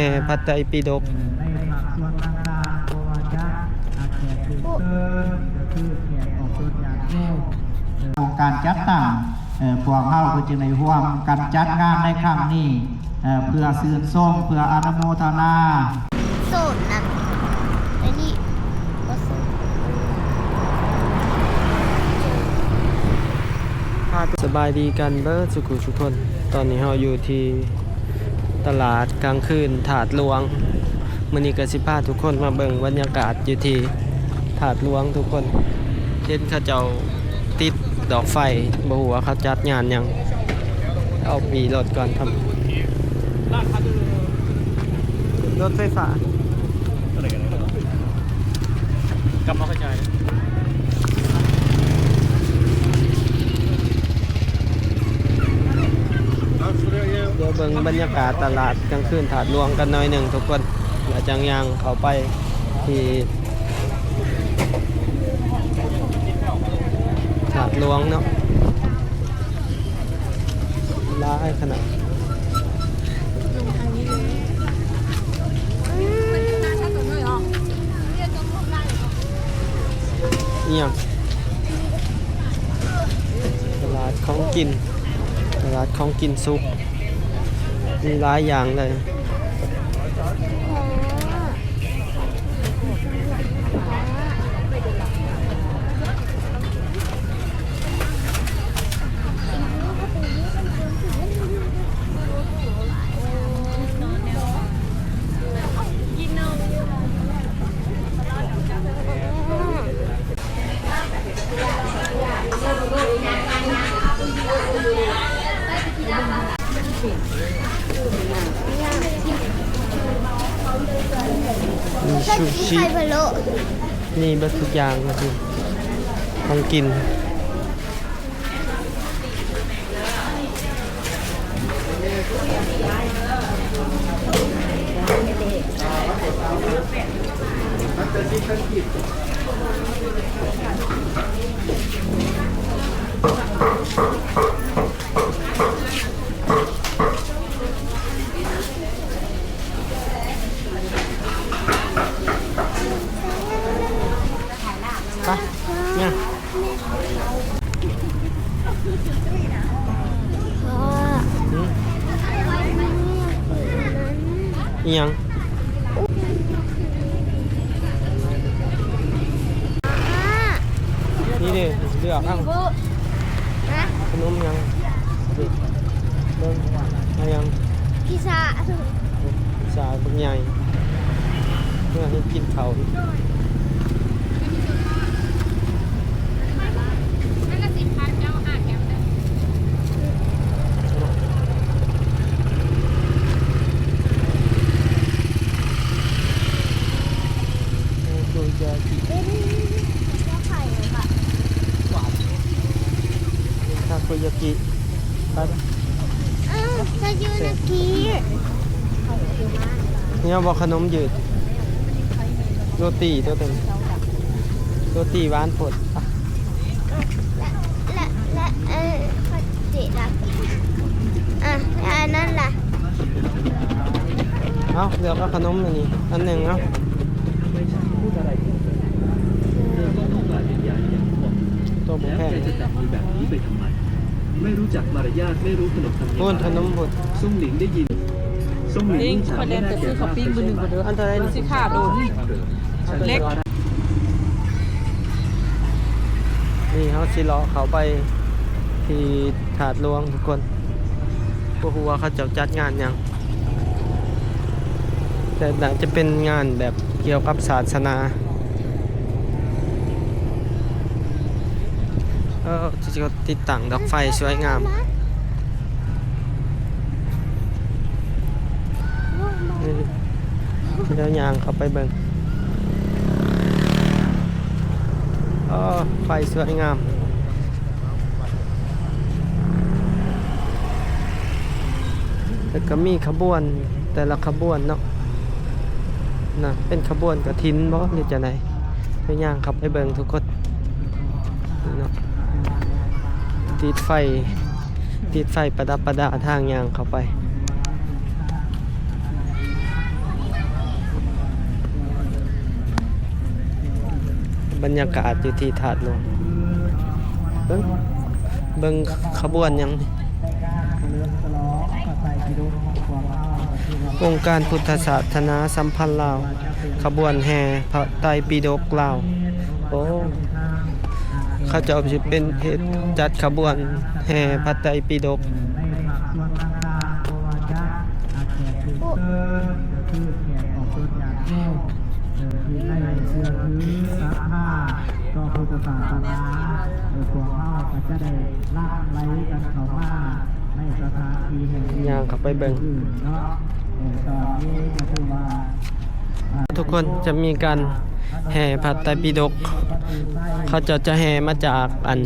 ແຫ່ພະໄຕປິດົກ. ຂອງການຈັດຕັ້ງ ເອີ ພວກເຮົາກໍຈຶ່ງໄດ້ຮ່ວມກັນຈັດງານໃນຄັ້ງນີ້ ເອີ ເພື່ອຊື່ນຊົມ ເພື່ອອະນຸໂມທະນາ. ໂສນນະ ອັນນີ້ບໍ່ໂສນ. ສະບາຍດີກັນເບີດສຸກຜູ້ສຸກຄົນ. ຕອນນີ້ເຮົາຢູ່ທີ່ຕະຫຼາດກາງຄືນທາດຫຼວງ. ມື້ນີ້ກໍຊິພາທຸກຄົນມາເບິ່ງບັນຍາກາດຢູ່ທີ່ທາດຫຼວງ. ທຸກຄົນເຫັນເຂົາເຈົ້າຕິດດອກໄຟ, ບໍ່ຮູ້ວ່າເຂົາຈັດງານຫຍັງ. ເອົາປີ້ລົດກ່ອນ. ລົດໄຟຟ້າ. ກັບມາເຂົ້າໃຈ ດຽວເບິ່ງບັນຍາກາດຕະຫຼາດກາງຄືນທາດຫຼວງກັນໜ້ອຍໜຶ່ງທຸກຄົນ ແລ້ວຈັ່ງຍ່າງເຂົ້າໄປທີ່ທາດຫຼວງເນາະ. ຫຼາຍຂະໜາດ. ອີ່ຫຍັງ? ຕະຫຼາດຂອງກິນ, ຕະຫຼາດຂອງກິນສຸກ, ມີຫຼາຍຢ່າງເລີຍ. ມີຊູຊິ ມີເບິດທຸກຢ່າງ ຂອງກິນ. ໄປ ຍ່າງ ອີ່ຫຍັງ? ນີ້ເດ້ ເລືອກເອົາ ຂະໜົມຫຍັງ? ເບິ່ງ ເອົາຫຍັງ? ພິຊາ ພິຊາບັກໃຫຍ່ ເມື່ອໃຫ້ກິນເຂົ້າ. ທາໂກຍາກິ ເອີ ທາໂກຍາກິ ແນວບໍ່ຂະໜົມຢືດ ໂຣຕີຕົວເປັນ ໂຣຕີຫວານໂພດ. ແລະ ແລະ ເອີ ເຂົ້າຈີ່ລະ ອະ ແລະ ອັນນັ້ນລະ? ເອົາ ເລືອກເອົາຂະໜົມອັນນີ້ອັນໜຶ່ງເອົາ. ໂຕບໍ່ແພງເດ້ ແຕ່ຈະຈັບມືແບບນີ້ໄປທຳໄມ? ໄມ່ຮູ້ຈັກມາລະຍາດ ໄມ່ຮູ້ຂະໜົບທຳນຽມ ໂອ້ຍ ຂະໜົມພຸ້ນ ສົງຫຼິງໄດ້ຍິນ ສົງຫຼິງ ນີ້ ຂ້ອຍແລ່ນໄປຊື້ເຂົ້າປີ້ງມື້ໜຶ່ງກ່ອນເດີ ອັນເທົ່າໃດນີ້? ຊິຂ້າໂດນ ເລັກ. ນີ້ເຮົາຊິເລາະເຂົ້າໄປທີ່ທາດຫຼວງທຸກຄົນ ບໍ່ຮູ້ວ່າເຂົາເຈົ້າຈັດງານຫຍັງ ແຕ່ໜ້າຈະເປັນງານແບບກ່ຽວກັບສາສະໜາ. ເອີ ເຂົາເຈົ້າຕິດຕັ້ງດອກໄຟສວຍງາມ. ນີ້ ດຽວຍ່າງເຂົ້າໄປເບິ່ງ. ອໍ ໄຟສວຍງາມ ແລ້ວກໍມີຂະບວນ ແຕ່ລະຂະບວນເນາະ ນະ ເປັນຂະບວນກະຖິນບໍ ຫຼືຈັ່ງໃດ? ໄປຍ່າງເຂົ້າໄປເບິ່ງທຸກຄົນເນາະ ຕິດໄຟ ຕິດໄຟປະດັບປະດາທາງຍ່າງເຂົ້າໄປ. ບັນຍາກາດຢູ່ທີ່ທາດຫຼວງ. ເບິ່ງ ເບິ່ງຂະບວນຫຍັງນີ້ ອົງການພຸດທະສາສະໜາສຳພັນລາວ ຂະບວນແຫ່ພະໄຕປິດົກລາວ. ໂອ້ ເຂົາເຈົ້າຊິເປັນເຮັດ ຈັດຂະບວນແຫ່ພະໄຕປິດົກ. ຕໍ່ພຸດທະສາສະໜາ ເອີ ພວກເຮົາກໍຈະໄດ້ຫຼັ່ງໄຫຼກັນເຂົ້າມາໃນສະຖານທີ່ແຫ່ງນີ້ ຍ່າງເຂົ້າໄປເບິ່ງ ເນາະ. ເອີ ຕອນນີ້ກໍຖືວ່າ ອ່າ ທຸກຄົນຈະມີການແຫ່ພະໄຕປິດົກ. ເຂົາເຈົ້າຈະແຫ່ມາຈາກອັນ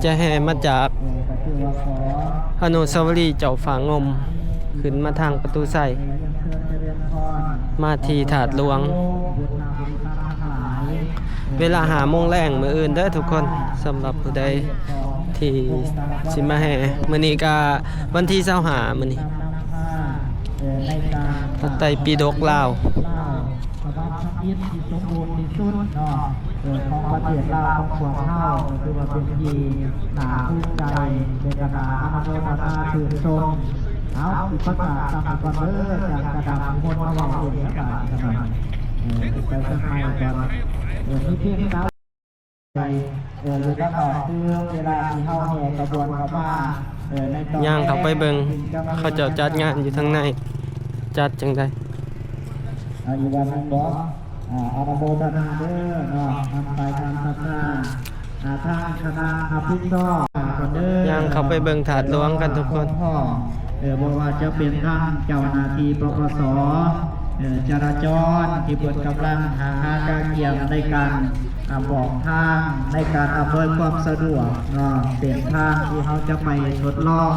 ຈະແຫ່ມາຈາກອະນຸສາວະລີເຈົ້າຟ້າງົມ ຂຶ້ນມາທາງປະຕູໄຊ ມາທີ່ທາດຫຼວງ. ເວລາຫ້າໂມງແລງມື້ອື່ນເດີທຸກຄົນ. ສຳລັບຜູ້ໃດທີ່ຊິມາແຫ່ ມື້ນີ້ກະວັນທີຊາວຫ້າ ມື້ນີ້ ພະໄຕປິດົກລາວ ສະບັບທຳອິດທີ່ສົມບູນທີ່ສຸດເນາະ ເອີ ຂອງປະເທດລາວຂອງພວກເຮົາ ກໍຖືວ່າເປັນທີ່ໜ້າພູມໃຈ ແລະ ກໍໜ້າອະນຸໂມທະນາຊື່ນຊົມ. ເອົາ ຊິປະກາດຕາມກ່ອນເດີ ອາຈານກະດຳ ມີຄົນມາເວົ້າເອງນະບາດນີ້ນະ ເອີ ໄປທາງໃນກ່ອນ ເອີ ມີພຽງສາວ ເອີ ຢູ່ທາງນອກ ຄືເວລາທີ່ເຮົາແຫ່ຂະບວນເຂົ້າມາ ເອີ ໃນຕອນ ຍ່າງເຂົ້າໄປເບິ່ງ ເຂົາເຈົ້າຈັດງານຢູ່ທາງໃນ ຈັດຈັ່ງໃດ? ອ່າ ອີກວັນໜຶ່ງບໍ? ອ່າ ອະນຸໂມທະນາເດີເນາະ ທາງຝ່າຍການພັດທະນາ ອ່າ ທາງຄະນະຮັບຜິດຊອບກ່ອນເດີ ຍ່າງເຂົ້າໄປເບິ່ງທາດຫຼວງກັນທຸກຄົນ. ເອີ ບໍ່ວ່າຈະເປັນທາງເຈົ້າໜ້າທີ່ ປກສ ເອີ ຈະລາຈອນ ທີ່ເພິ່ນກຳລັງຫາ ຫາກະກຽມໃນການ ອ່າ ບອກທາງ ໃນການອຳນວຍຄວາມສະດວກເນາະ ເສັ້ນທາງທີ່ເຮົາຈະໄປທົດລອງ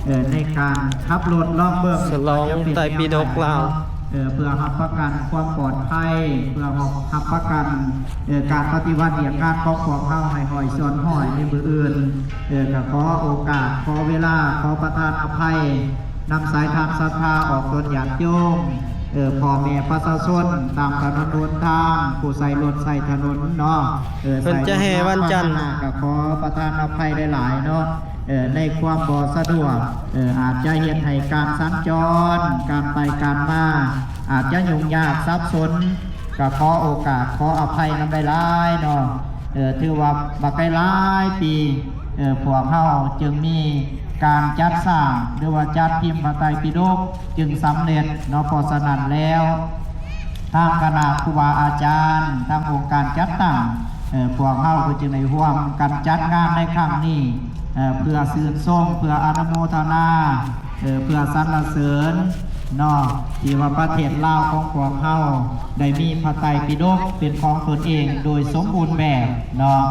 ເອີ ໃນການຂັບລົດລອງເບິ່ງ ສະຫຼອງໄຕປິດົກລາວ ເອີ ເພື່ອຮັບປະກັນຄວາມປອດໄພ ເພື່ອຮັບປະກັນ ເອີ ການປະຕິບັດວຽກງານຂອງພວກເຮົາໃຫ້ຮ້ອຍສ່ວນຮ້ອຍໃນມື້ອື່ນ. ເອີ ກໍຂໍໂອກາດ ຂໍເວລາ ຂໍປະທານອະໄພ ນຳສາຍທານສັດທາອອກຕົນຍາດໂຍມ ເອີ ພໍ່ແມ່ປະຊາຊົນຕາມຖະໜົນຫົນທາງ ຜູ້ໃຊ້ລົດໃຊ້ຖະໜົນເນາະ ເອີ ເພິ່ນຈະແຫ່ວັນຈັນ ໃຊ້ລົດລາພາຫະນະ ກໍຂໍປະທານອະໄພຫຼາຍໆເນາະ ເອີ ໃນຄວາມບໍ່ສະດວກ ເອີ ອາດຈະເຮັດໃຫ້ການສັນຈອນ ການໄປການມາ ອາດຈະຫຍຸ້ງຍາກສັບສົນ ກໍຂໍໂອກາດ ຂໍອະໄພນຳຫຼາຍໆເນາະ. ເອີ ຖືວ່າບັກໄກຫຼາຍປີ ເອີ ພວກເຮົາຈຶ່ງມີການຈັດສ້າງ ຫຼືວ່າຈັດພິມພະໄຕປິດົກຈຶ່ງສຳເລັດເນາະ. ເພາະສະນັ້ນແລ້ວ ທາງຄະນະຄູບາອາຈານ ທາງອົງການຈັດຕັ້ງ ເອີ ພວກເຮົາກໍຈຶ່ງໄດ້ຮ່ວມກັນຈັດງານໃນຄັ້ງນີ້ ເອີ ເພື່ອຊື່ນຊົມ ເພື່ອອະນຸໂມທະນາ ເອີ ເພື່ອສັນລະເສີນເນາະ ທີ່ວ່າປະເທດລາວຂອງພວກເຮົາໄດ້ມີພະໄຕປິດົກເປັນຂອງຕົນເອງໂດຍສົມບູນແບບເນາະ.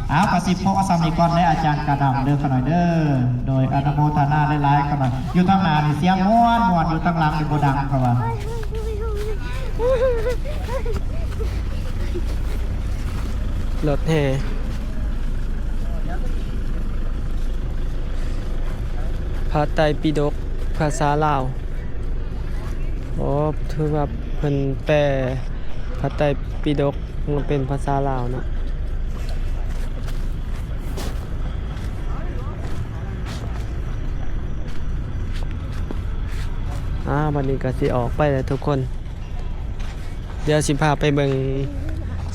ເອົາ ກະຊິພໍສ່ຳນີ້ກ່ອນເດີ ອາຈານກະດຳເດີ ຂະໜ້ອຍເດີ. ໂດຍອະນຸໂມທະນາຫຼາຍໆຂະໜ້ອຍ. ຢູ່ທາງໜ້ານີ້ສຽງມ່ວນໆ ຢູ່ທາງຫຼັງນີ້ບໍ່ດັງເຂົາວ່າ. ລົດແຫ່ພະໄຕປິດົກພາສາລາວ. ໂອ້ ຖືວ່າເພິ່ນແປພະໄຕປິດົກມາເປັນພາສາລາວເນາະ. ອ່າ ບັດນີ້ກໍຊິອອກໄປແລ້ວທຸກຄົນ. ດຽວຊິພາໄປເບິ່ງ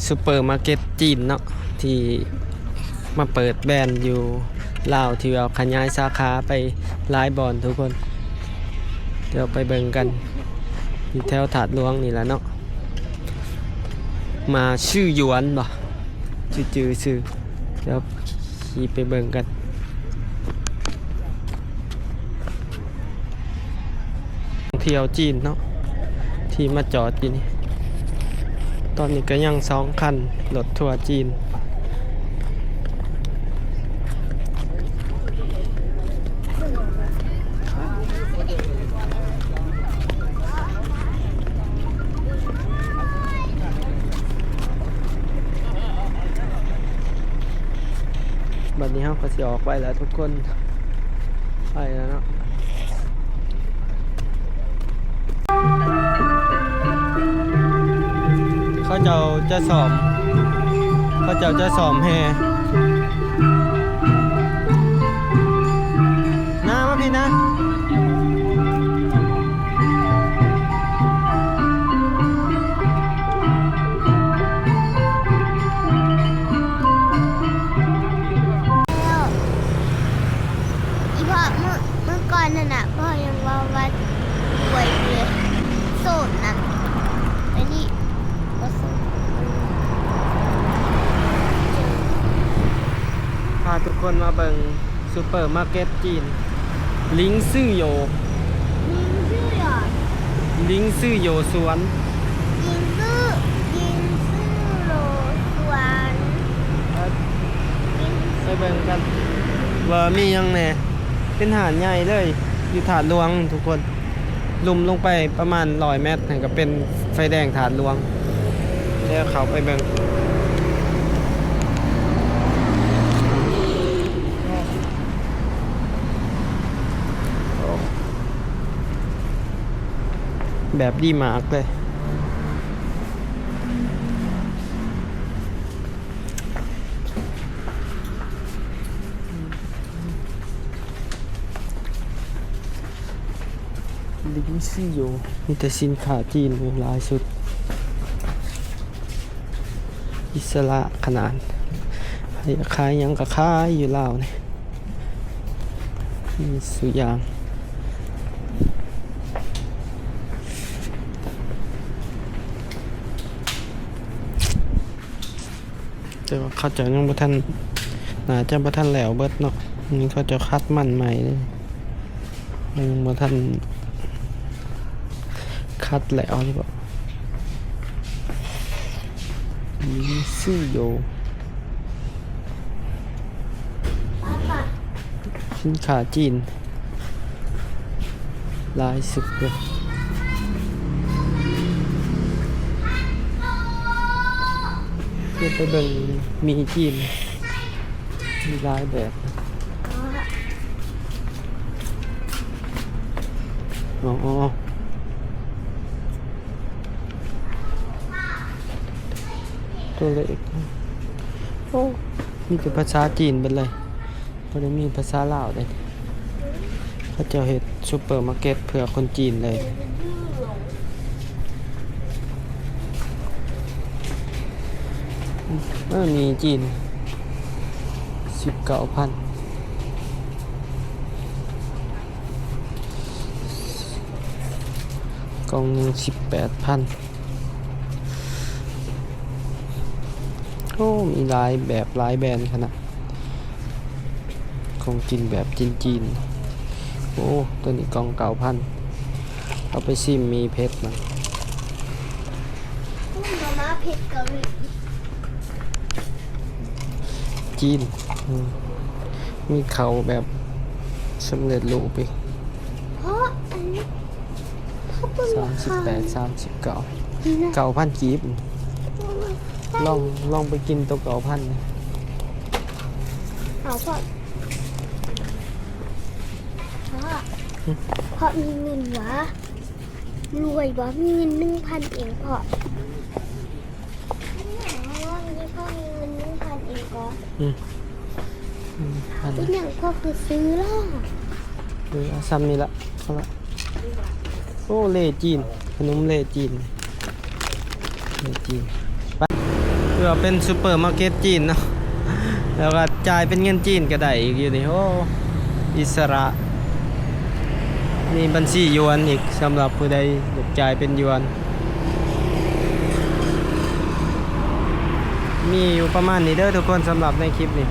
ຊຸບເປີມາເກັດຈີນເນາະ ທີ່ມາເປີດແບຣນຢູ່ລາວ ທີ່ວ່າຂະຫຍາຍສາຂາໄປຫຼາຍບ່ອນທຸກຄົນ. ດຽວໄປເບິ່ງກັນ ຢູ່ແຖວທາດຫຼວງນີ້ລະເນາະ. ມາຊື່ຢວນບໍ ຊື່ ຊື່ຊື່ ດຽວຂີ່ໄປເບິ່ງກັນ. ທ່ອງທ່ຽວຈີນເນາະ ທີ່ມາຈອດຢູ່ນີ້. ຕອນນີ້ກໍຍັງສອງຄັນ ລົດທົວຈີນ. ບັດນີ້ເຮົາກໍຊິອອກໄປແລ້ວທຸກຄົນ. ໄປແລ້ວເນາະ. ເຂົາເຈົ້າຈະຊ້ອມ ເຂົາເຈົ້າຈະສ້ອມແຮ່. ນາ ມາພີ້ນະ. ອີພໍ່ ມື້ ມື້ກ່ອນນັ້ນນະ ພໍ່ຍັງເວົ້າວ່າລວຍເລີຍ ໂສດນະ ອັນນີ້ບໍ່ໂສດ. ພາທຸກຄົນມາເບິ່ງ ຊຸບເປີມາເກັດຈີນ ລິງຊື່ໂຢ ລິງຊື່ໂຢ ລິງຊື່ໂຢສວນ ລິງຊື່ ລິງຊື່ໂຢສວນ ໄປເບິ່ງກັນວ່າມີຫຍັງແດ່. ເປັນຮ້ານໃຫຍ່ເລີຍ ຢູ່ທາດຫຼວງທຸກຄົນ. ລຸ່ມລົງໄປປະມານຮ້ອຍແມັດ ຫັ້ນກໍເປັນໄຟແດງທາດຫຼວງ. ແລ້ວເຂົ້າໄປເບິ່ງ ແບບດີມາກເລີຍ. ລິງຊີໂຢ ມີແຕ່ສິນຄ້າຈີນຫຼາຍສຸດ ອິດສະຫຼະຂະໜາດ ໃຜຢາກຂາຍຫຍັງກໍຂາຍຢູ່ລາວນີ້ ມີສູ່ຢ່າງ. ແຕ່ວ່າເຂົາເຈົ້າຍັງບໍ່ທັນ ໜ້າຈະບໍ່ທັນແລ້ວເບິດເນາະ ນີ້ເຂົາເຈົ້າຂັດມັນໃໝ່ເດ້ ຍັງບໍ່ທັນຂັດແລ້ວຫຼືບໍ່. ມີຊື່ໂຢ ສິນຄ້າຈີນ ຫຼາຍສຸດເລີຍ. ເດີນໄປເບິ່ງໝີ່ຈີນ ມີຫຼາຍແບບ. ອໍ ຕົວເລັກ. ໂອ້ ມີແຕ່ພາສາຈີນເບິດເລີຍ. ບໍ່ໄດ້ມີພາສາລາວເດ້. ເຂົາເຈົ້າເຮັດຊຸບເປີມາເກັດເພື່ອຄົນຈີນເລີຍ. ເອີ ມີຈີນ ສິບເກົ້າພັນ ກ່ອງໜຶ່ງ ສິບແປດພັນ. ໂອ້ ມີຫຼາຍແບບຫຼາຍແບຣນຂະໜາດ ຂອງກິນແບບຈີນໆ. ໂອ້ ໂຕນີ້ກ່ອງເກົ້າພັນ ເອົາໄປຊິມໝີ່ເຜັດນະ. ມາມ່າເຜັດເກົາຫຼີຈີນ. ອືມ ມີເຂົ້າແບບສຳເລັດຮູບອີກ. ເພາະອັນນີ້ ສາມສິບແປດ ສາມສິບເກົ້າ ເກົ້າພັນກີບ. ລອງ ລອງໄປກິນໂຕເກົ້າພັນ. ເອົາ ເພາະ ເພາະມີເງິນຫວາ ລວຍຫວາ ມີເງິນໜຶ່ງພັນເອງເພາະ. ອໍ ມີພໍ່ມີເງິນໜຶ່ງພັນເອງກໍ ອືມ ເປັນຫຍັງພໍ່ຄືຊື້ລະ? ເອີ ເອົາຊ່ຳນີ້ລະ ເອົາລະ. ໂອ້ ເລຈີນ ຂະໜົມເລຈີນ ເລຈີນ. ໄປ ເພື່ອເປັນຊຸບເປີມາເກັດຈີນເນາະ ແລ້ວກໍຈ່າຍເປັນເງິນຈີນກໍໄດ້ອີກຢູ່ນີ້. ໂອ້ ອິດສະຫຼະ ມີບັນຊີຢວນອີກ ສຳລັບຜູ້ໃດຢາກຈ່າຍເປັນຢວນ. ມີຢູ່ປະມານນີ້ເດີທຸກຄົນ ສຳລັບໃນຄລິບນີ້.